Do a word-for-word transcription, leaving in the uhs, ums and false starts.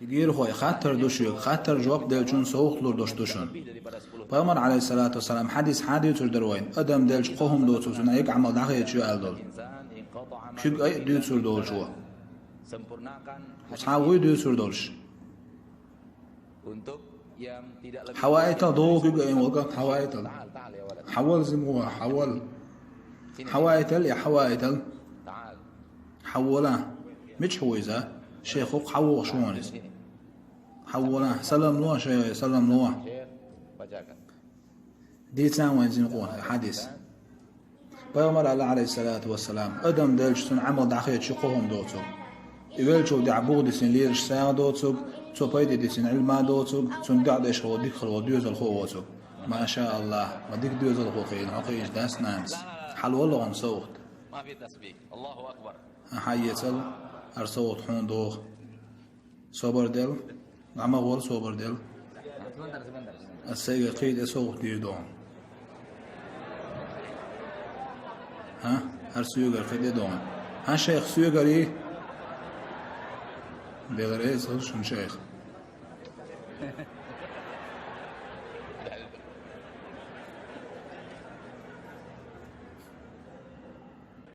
Герхой, хаттар ду шуьга, хаттар жоп делчун совгӀат лур долуш ду шуна. Пайхамар, алейхиссалату вассалам, хьадис хьан дуьйцур дара вайна, адам делча кхо хӀума доцург цунна, йига Ӏамал дӀахедаш ю аьлла долу. Куьг айа дуьйцур долчо. Цхьа вуй дуьйцур долуш. Хьаваийтал догӀу куьг айина валга, хьаваийтал. Хьавал зимгӀо, хьавал. Хьаваийтал я хьаваийтал. Хьавола. Мича хьу иза? Шех хӀокху хьавогӀуш вон иза. Хьавола. Салам ло, шех, салам ло. Дийцан вайн зинкъо хьадис. Пайхамар аьлла, алейхиссалату вассалам, адам делча цунна Ӏамал дӀахедаш ю кхо хӀума доцург. И веллачул тӀаьхьа бух дисина лелаш сагӀа доцург, цо пайде дисина Ӏилма доцург, цунна дуьхьал деш волу дика хилла волу доьзалхо а воцург. Маша Аллах, ма дика доьзалхо кхиъна хьо кхиъчу дас-нанас. Хьалаволла хьуна совгӀат. Хьан эцал, хӀара совгӀат хьуна догӀу. Собар дел. ДӀа ма гӀор, собар дел. Ас сайгара кхин тӀе совгӀат дийр ду хьуна. ХӀа? ХӀара соьгара кхин тӀе ду хьуна. ХӀа, шайх, соьгарий? Дела реза хуьлда шуна, шайх.